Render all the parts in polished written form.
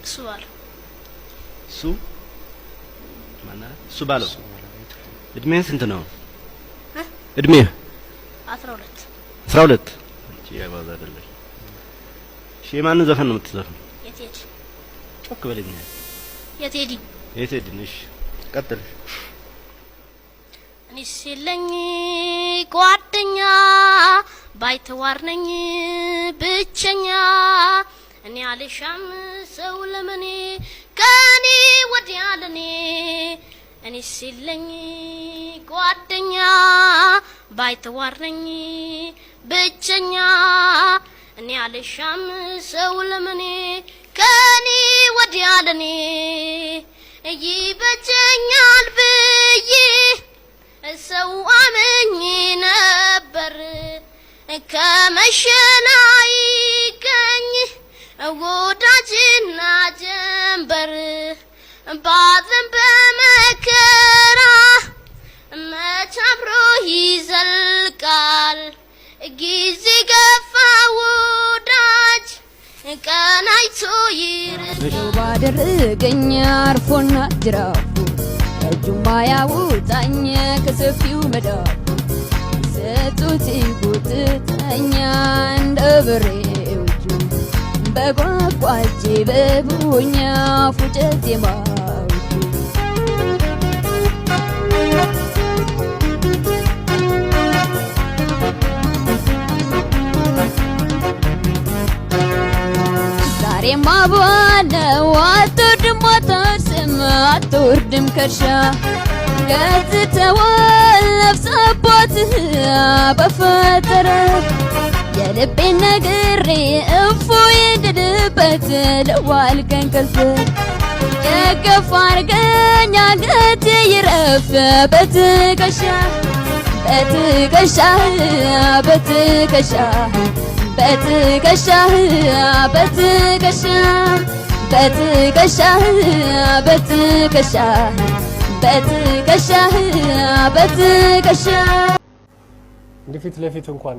እሱ ባለው። እሱ ማን? እሱ ባለው። እድሜህ ስንት ነው? እ? እድሜህ? 12። 12። አንቺ ያባዝ አይደለሽ። እሺ፣ የማንን ዘፈን ነው የምትዘፍነው? የቴዲ። ጮክ በለኝ። የቴዲ። የቴዲን። እሺ፣ ቀጥል። እኔስ የለኝ ጓደኛ፣ ባይተዋር ነኝ ብቸኛ፣ እኔ አልሻም ሰው ለመኔ ከኔ ወዲያ ለኔ። እኔስ የለኝ ጓደኛ፣ ባይተዋር ነኝ ብቸኛ፣ እኔ አልሻም ሰው ለመኔ ከኔ ወዲያ ለኔ። ይበጀኛል ብዬ ሰው አምኜ ነበር፣ ከመሸና ይገኝ ወዳጅና ጀንበር። ባዘን በመከራ መች አብሮ ይዘልቃል፣ ጊዜ ገፋ ወዳጅ ቀን አይቶ ይርቃል። ባደረገኝ አርፎና ጅራፉ እጁማ ያውጣኝ ከሰፊው መዳፉ፣ ሰጡት ይጎትተኛ እንደ በሬው እጁ በጓጓቼ በቡኛ ፉጨት የማውጁ። ዛሬማ ባለው አትወርድም አታርስም አትወርድም ከርሻ፣ ገዝተዋል ነፍስ አባትህ በፈጠረ። የልቤን ነግሬ እፎይ እንድልበት ልዋል ከእንቅልፍ፣ ደገፍ አርገኝ አንገቴ ይረፍ በትከሻ፣ በትከሻ፣ በትከሻ፣ በትከሻ፣ በትከሻ፣ በትከሻ፣ በትከሻ፣ በትከሻ፣ በትከሻ። እንዲህ ፊት ለፊት እንኳን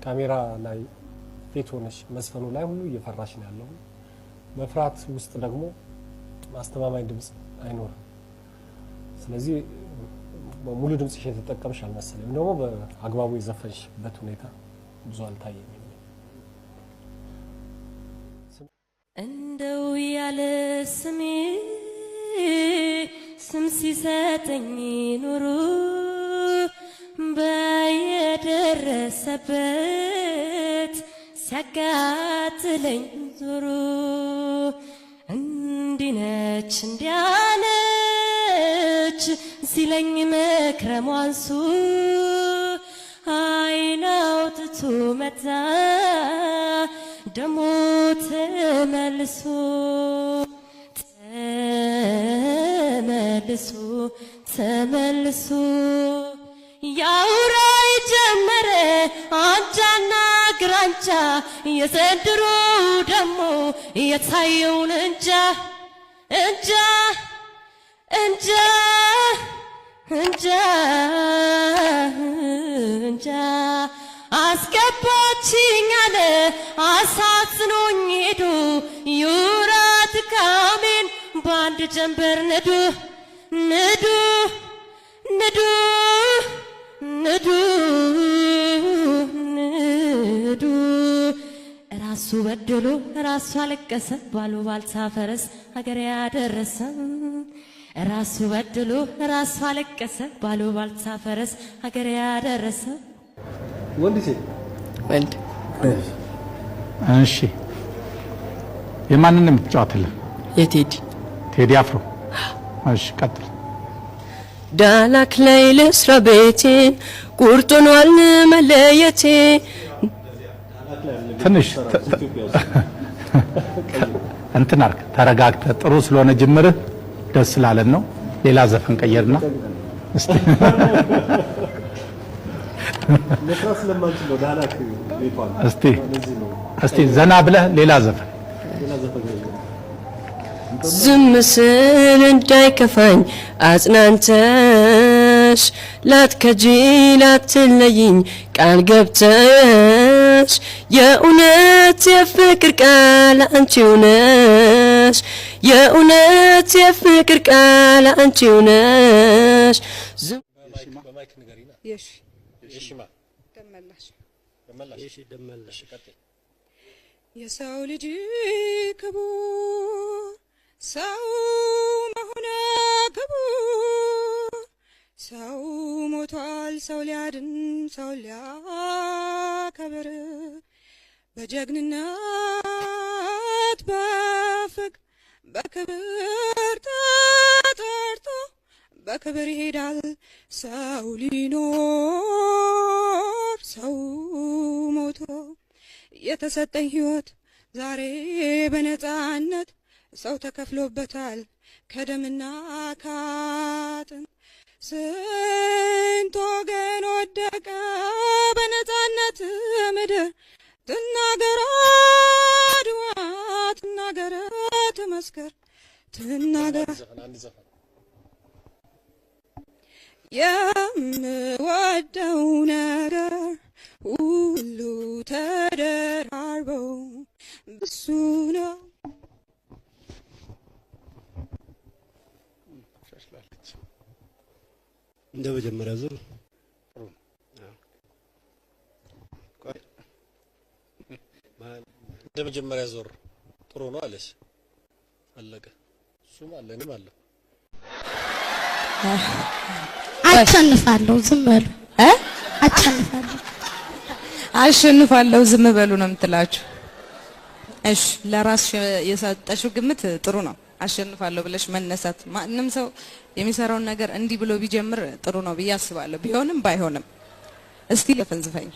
ካሜራ ላይ ፊት ሆነሽ መዝፈኑ ላይ ሁሉ እየፈራሽ ነው ያለው። መፍራት ውስጥ ደግሞ ማስተማማኝ ድምፅ አይኖርም። ስለዚህ ሙሉ ድምፅሽ የተጠቀምሽ አልመሰለኝም። ደግሞ በአግባቡ የዘፈንሽበት ሁኔታ ብዙ አልታየኝም። እንደው ያለ ስሜ ስም ሲሰጠኝ ኑሮ በየደረሰበት ሲያጋትለኝ ዞሮ፣ እንዲነች እንዲያነች ሲለኝ መክረሙ አንሱ አይን አውጥቶ መጣ ደሞ ተመልሶ፣ ተመልሶ፣ ተመልሶ። ያውራ ጀመረ አንጃና ግራንጃ፣ የዘንድሮ ደሞ የታየውን እንጃ፣ እንጃ፣ እንጃ፣ እንጃ፣ እንጃ። አስገባችኝ አለ አሳዝኖኝ ሄዶ፣ ዩራ ድካሜን በአንድ ጀንበር ንዱ፣ ንዱ፣ ንዱ፣ ንዱ፣ ንዱ። ራሱ በድሎ ራሱ አለቀሰ፣ ባሉ ባልታ ፈረስ ሀገር ያደረሰ። ራሱ በድሎ ራሱ አለቀሰ፣ ባሉ ባልታ ፈረስ ሀገር ያደረሰ። ወንድ ሴት? ወንድ። እሺ፣ የማንን ነው የምትጫወትልን? የቴዲ። ቴዲ አፍሮ። እሺ፣ ቀጥል። ዳላክ ላይ ልስራ ቤቴን፣ ቁርጦኗል መለየቴ። ትንሽ እንትን አድርግ፣ ተረጋግተህ። ጥሩ ስለሆነ ጅምርህ ደስ ስላለን ነው። ሌላ ዘፈን ቀየርና እስቲ። መስራት ስለማንችል ነው ዳህላክ ቤቷን። እስቲ ለዚህ ነው። እስቲ ዘና ብለህ ሌላ ዘፈን። ሌላ ዘፈን ቀይር። ዝም ስል እንዳይከፋኝ አጽናንተሽ፣ ላትከጂ ላትለይኝ ቃል ገብተሽ፣ የእውነት የፍቅር ቃል አንቺው ነሽ። ነሽ የእውነት የፍቅር ቃል አንቺው ነሽ። በማይክ ንገሪና። የሺ የሺማ ደመላሽ። ደመላሽ። የሺ ደመላሽ። እሺ ቀጥይ። የሰው ልጅ ክቡር፣ ሰው መሆነ ክቡር፣ ሰው ሞቷል ሰው ሊያድን ሰው ሊያከብር፣ በጀግንነት በፍቅር በክብር ተጠርቶ በክብር ይሄዳል ሰው ሊኖር ሰው ሞቶ። የተሰጠኝ ህይወት ዛሬ በነፃነት ሰው ተከፍሎበታል ከደምና ካጥንት። ስንት ወገን ወደቀ በነፃነት ምድር። ትናገር አድዋ፣ ትናገር ትመስክር፣ ትናገር። ዘፈን፣ አንድ ዘፈን። የምወደው ነገር ሁሉ ተደራርበው ብሱ ነው። ሻሽላለች። እንደ መጀመሪያ ዙር ጥሩ ነው። ቆይ እንደ መጀመሪያ ዙር ጥሩ ነው አለሽ። አለቀ። እሱም አለ እኔም አለሁ። አሸንፋለሁ፣ ዝም በሉ። አሸንፋለሁ። አሸንፋለሁ ዝም በሉ ነው የምትላችሁ። እሺ፣ ለራስሽ የሰጠሽው ግምት ጥሩ ነው። አሸንፋለሁ ብለሽ መነሳት፣ ማንም ሰው የሚሰራውን ነገር እንዲህ ብሎ ቢጀምር ጥሩ ነው ብዬ አስባለሁ። ቢሆንም ባይሆንም እስቲ ዘፈን ዝፈኝ።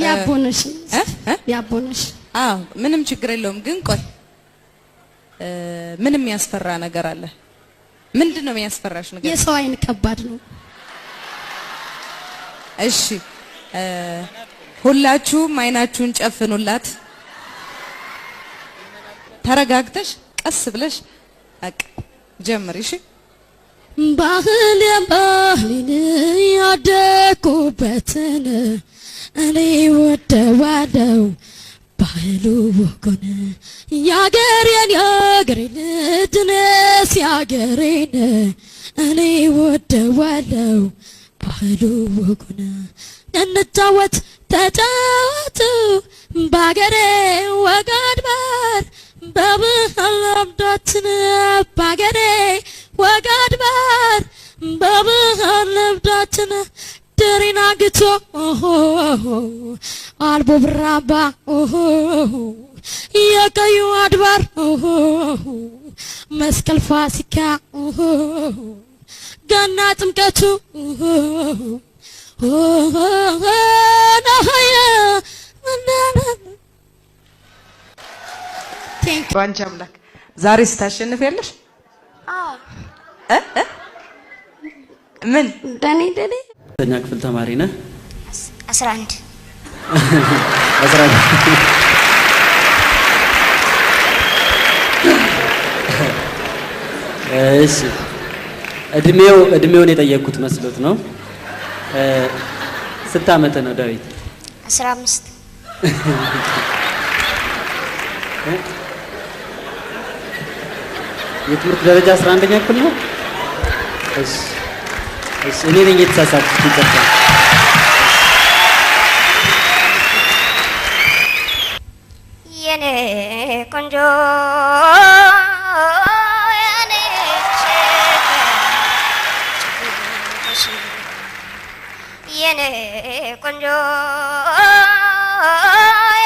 ያቦነሽ። እ? እ? ያቦነሽ። አዎ፣ ምንም ችግር የለውም። ግን ቆይ፣ ምንም የሚያስፈራ ነገር አለ? ምንድን ነው የሚያስፈራሽ ነገር? የሰው አይን ከባድ ነው። እሺ፣ ሁላችሁም አይናችሁን ጨፍኑላት። ተረጋግተሽ ቀስ ብለሽ በቃ ጀምሪ። እሺ። ባህል ባህሌን ያደኩበትን እኔ ወደዋለው ባህሉ ወጎን፣ ያገሬን ያገሬን ድነስ ያገሬን እኔ ወደዋለው ባህሉ ወጎን። እንጫወት ተጫወቱ ባገሬ ወግ አድባር በባህል ልምዳችን፣ ባገሬ ወግ አድባር በባህል ልምዳችን፣ ድሪና ግቶ አልቦ ብራባ የቀዩ አድባር መስቀል ፋሲካ ገና ጥምቀቱ በአንቺ አምላክ ዛሬ ስታሸንፍ ያለሽ እ እ ምን ደኔ ደኔ። ተኛ ክፍል ተማሪ ነህ? 11። 11። እሺ፣ እድሜውን የጠየቅኩት መስሎት ነው። ስንት ዓመትህ ነው ዳዊት? 15። የትምህርት ደረጃ 11ኛ ክፍል ነው? እሺ እሺ፣ እኔ ነኝ የተሳሳትኩት፣ ይቅርታ። የኔ ቆንጆ፣ የኔ ሸጋ፣ የኔ ቆንጆ፣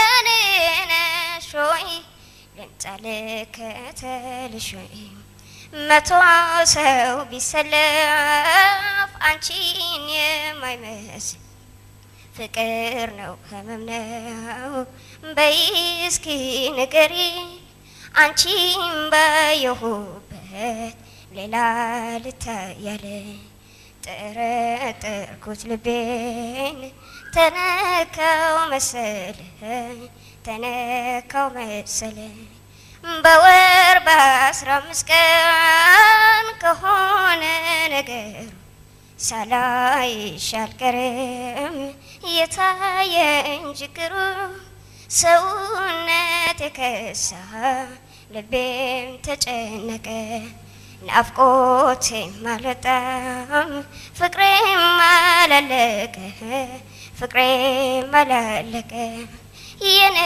የኔ ነሽ ሆይ ልምጣ ልከተልሽ ሆይ፣ 100 ሰው ቢሰለፍ አንቺን የማይመስል ፍቅር ነው ህመም ነው፣ በይ እስኪ ንገሪ፣ አንቺን ባየሁበት ሌላ ልታያለ ጠረጠርኩት ልቤን፣ ተነካው መሰለኝ ተነካው መሰለኝ፣ በወር በ15 ቀን ከሆነ ነገሩ ሳላይሽ አልቀርም የታየኝ ችግሩ። ሰውነት ከሳ ልቤም ተጨነቀ፣ ናፍቆቴም አልወጣም፣ ፍቅሬም አላለቀ፣ ፍቅሬም አላለቀ። የኔ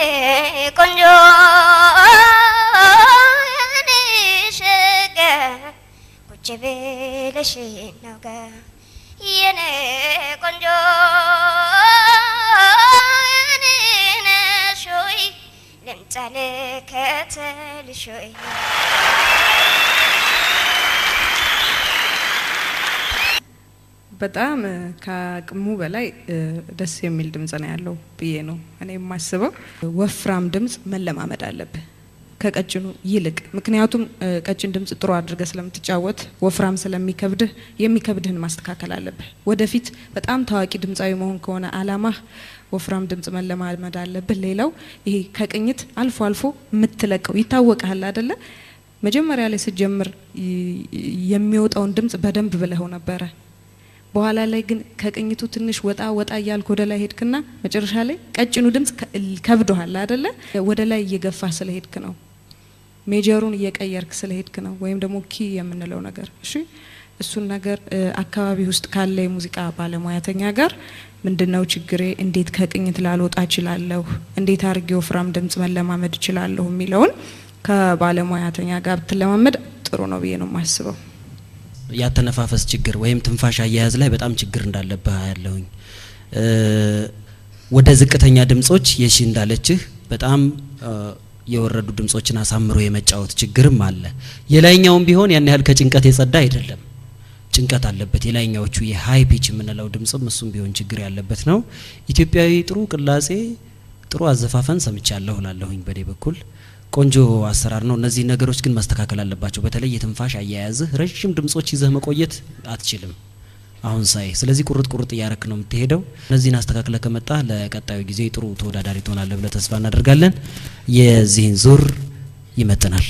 ቆንጆ፣ የኔ ሸጋ፣ ቁጭ ብለሽ እናውጋ። የኔ ቆንጆ፣ የኔ ነሽ ሆይ፣ ልምጣ ልከተልሽ ሆይ። በጣም ከአቅሙ በላይ ደስ የሚል ድምጽ ነው ያለው ብዬ ነው እኔ የማስበው። ወፍራም ድምጽ መለማመድ አለብህ ከቀጭኑ ይልቅ። ምክንያቱም ቀጭን ድምጽ ጥሩ አድርገህ ስለምትጫወት ወፍራም ስለሚከብድህ የሚከብድህን ማስተካከል አለብህ። ወደፊት በጣም ታዋቂ ድምፃዊ መሆን ከሆነ አላማህ ወፍራም ድምጽ መለማመድ አለብህ። ሌላው ይሄ ከቅኝት አልፎ አልፎ የምትለቀው ይታወቃል አይደለ? መጀመሪያ ላይ ስትጀምር የሚወጣውን ድምጽ በደንብ ብለኸው ነበረ። በኋላ ላይ ግን ከቅኝቱ ትንሽ ወጣ ወጣ እያልክ ወደ ላይ ሄድክና መጨረሻ ላይ ቀጭኑ ድምጽ ከብዶሃል አይደለ? ወደ ላይ እየገፋ ስለሄድክ ነው። Major ኡን እየቀየርክ ስለሄድክ ነው፣ ወይም ደግሞ key የምንለው ነገር። እሺ፣ እሱን ነገር አካባቢ ውስጥ ካለ የሙዚቃ ባለሙያተኛ ጋር ምንድነው ችግሬ፣ እንዴት ከቅኝት ላልወጣ እችላለሁ፣ እንዴት አድርጌ ወፍራም ድምጽ መለማመድ እችላለሁ የሚለውን ከባለሙያተኛ ጋር ብትለማመድ ጥሩ ነው ብዬ ነው የማስበው። ያተነፋፈስ ችግር ወይም ትንፋሽ አያያዝ ላይ በጣም ችግር እንዳለብህ ያለሁኝ። ወደ ዝቅተኛ ድምጾች የሺ እንዳለችህ በጣም የወረዱ ድምጾችን አሳምሮ የመጫወት ችግርም አለ። የላይኛውም ቢሆን ያን ያህል ከጭንቀት የጸዳ አይደለም። ጭንቀት አለበት። የላይኛዎቹ የ high pitch የምንለው ድምጽም እሱም ቢሆን ችግር ያለበት ነው። ኢትዮጵያዊ ጥሩ ቅላጼ፣ ጥሩ አዘፋፈን ሰምቻለሁ እላለሁኝ። በኔ በኩል ቆንጆ አሰራር ነው። እነዚህ ነገሮች ግን መስተካከል አለባቸው። በተለይ የትንፋሽ አያያዝህ፣ ረዥም ድምጾች ይዘህ መቆየት አትችልም አሁን ሳይ። ስለዚህ ቁርጥ ቁርጥ እያረክ ነው የምትሄደው። እነዚህን አስተካክለህ ከመጣህ ለቀጣዩ ጊዜ ጥሩ ተወዳዳሪ ትሆናለህ ብለህ ተስፋ እናደርጋለን። የዚህን ዙር ይመጥናል።